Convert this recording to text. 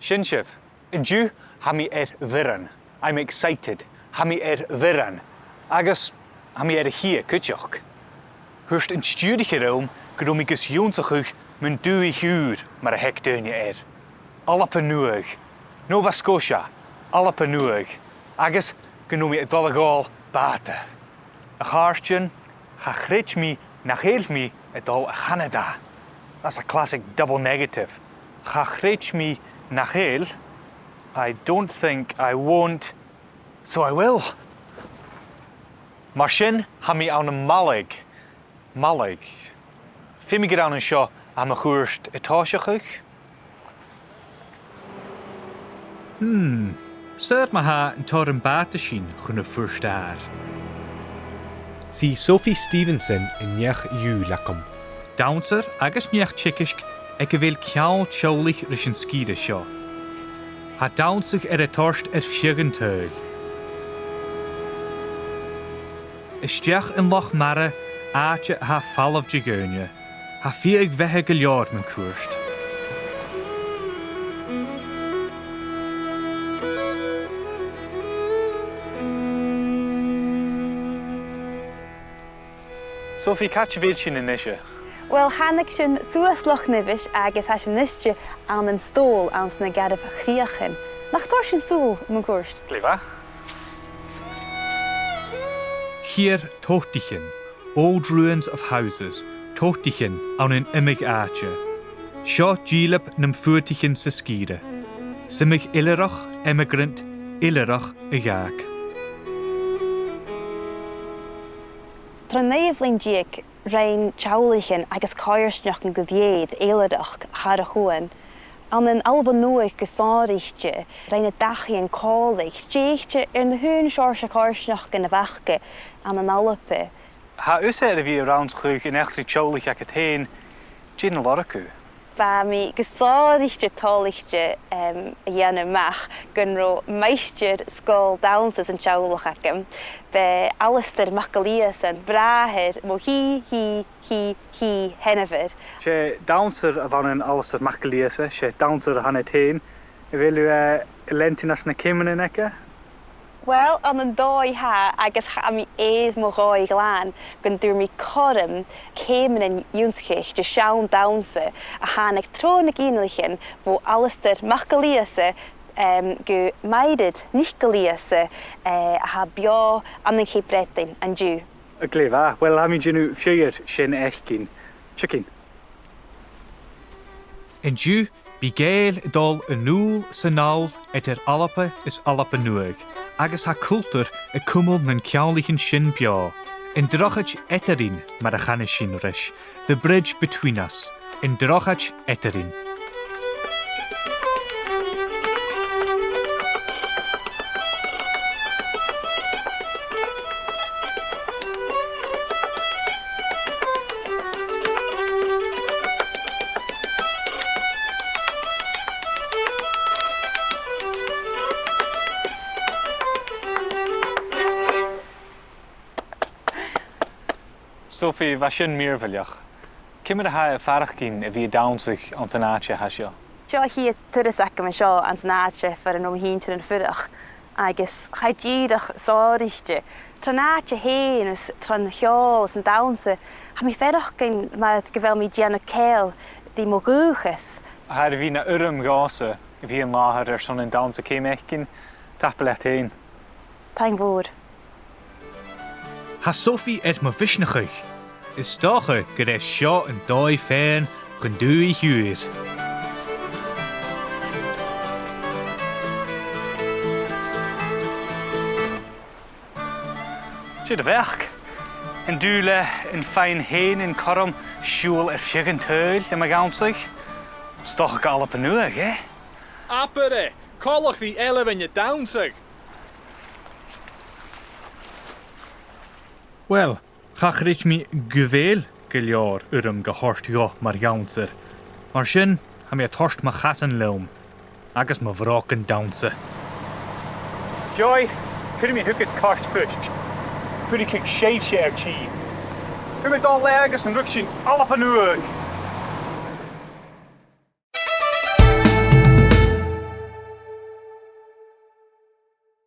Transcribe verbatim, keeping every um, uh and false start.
Sin sibh. An-diugh, tha mi air bhioran. I'm excited. Tha mi air bhioran. Agus tha mi air a' chidhe cuideachd. Thuirt an stiùiriche rium gun robh mi gus ionnsachadh mun dùthaich ùr, mar a th' aig daoine air. Alba Nuadh. Nova Scotia. Alba Nuadh. Agus gun robh mi a' dol a ghabhail bàta. A chàirdean, cha chreid mi nach eil mi a' dol a Chanada. That's a classic double negative. Cha chreid mi nach eil. I don't think I won't, so I will. Mar sin, tha mi ann am Malaig. Malaig. Feumaidh gur ann an seo a tha mo chuairt a' tòiseachadh. Hmm. Saoil ma tha an t-òran bàta sin chun a' phort-adhair. 'S i Sophie Stevenson an neach-iùil agam. Dannsair agus neach-teagaisg aig a bheil ceangal teaghlaich ris an sgìre seo. Tha dannsa air a toirt air feadh an t-saoghail. A-steach an loch-mara, àite a tha falamh de dhaoine. Tha fiadh-bheatha gu leòr mun cuairt. Sophie, càit a bheil sinn a-nise? Uill, thàinig sinn suas Loch Nibheis agus tha sinn a-nise ann an stòbh anns na Garbh Chrìochan. Nach toir sinn sùil mun cuairt? Glè mhath. Chiar tobhtaichean, old ruins of houses, tobhtaichean ann an iomadh àite. Seo dìleab nam fuadaichean san sgìre. 'S iomadh eilthireach, emigrant, eilthireach a dh'fhàg. Tron naoidheamh linn deug, rinn teaghlaichean agus coimhearsnachdan gu lèir eilthireachd thar a' chuain. Ann an Alba Nuadh gu sònraichte, rinn na dachaighean còmhla, stèidhichte air na h-aon seòrsa coimhearsnachdan a bh' aca ann an Alba. Tha thusa air a bhith a' rannsachadh an eachdraidh teaghlaich agad fhèin. Dè na lorg thu? Bha mi gu sònraichte toilichte, em, a dhèanamh a-mach gun robh maighstir-sgoil dannsa san teaghlach agam. B' e Alasdair MacGillÌosa, bràthair mo shinn, shinn, shinn, shinn-seanmhair. 'S e dannsair a bh' ann an Alasdair MacGillÌosa, 's e dannsair a th' annad fhèin. A bheil thu, eh, a' leantainn anns na ceumannan aige? Uill, ann an dòigh tha, agus tha mi air mo dhòigh glan gun d' fhuair mi cothrom ceumannan ionnsachadh de sheann dannsa a thàinig tro na ginealaichean bho Alasdair MacGillÌosa, em, gu Mairead NicGillÌosa, eh, a tha beò ann an Ceap Breatainn an-diugh. Glè mhath. Uill, tha mi a' dèanamh fiughair sin fhaicinn. Tiugainn. An-diugh, bidh Gàidheil a' dol a null 's a-nall eadar Alba is Alba Nuadh, agus tha cultar a' cumail nan ceanglaichean sin beò. An Drochaid Eadarainn, mar a chanas sinn ris, the bridge between us. An Drochaid Eadarainn. Sophie, bha sin mìorbhaileach. Ciamar a tha e a' faireachdainn a bhith a' dannsa anns an àite a tha seo? Seo a' chiad turas agam an seo anns an àite far an robh mo shinnsearan a' fuireach, agus tha e dìreach sònraichte. Tron àite fhèin is tron cheòl is an dannsa, tha mi a' faireachdainn mar gu bheil mi a' dèanamh ceangal ri mo dhùthchas. Tha e air a bhith na urram dhòmhsa a bhith an làthair airson an dannsa ceum fhaicinn. Tapadh leat fhèin. Taing mhòr. Tha Sophie air mo mhisneachadh. Is dòcha gur e seo an dòigh fhèin chun dùthaich ùr. Dè do bheachd? An dùil leam faighinn fhèin an cothrom siubhal air feadh an t-saoghail le mo dhannsa? 'S dòcha gu Alba Nuadh, eh? Abair e! Coltach ri ailbhean a' dannsa! Uill, cha chreid mi gu bheil gu leòr urram gu toirt dhomh mar dhannsair. Mar sin, tha mi a' toirt mo chasan leam, agus mo bhrògan dannsa. Joy, cuiridh mi thugad cairt phuist. Fuirichidh sibhse air tì. Cuiridh mi dol leatha agus an ruig sinn Alba Nuadh.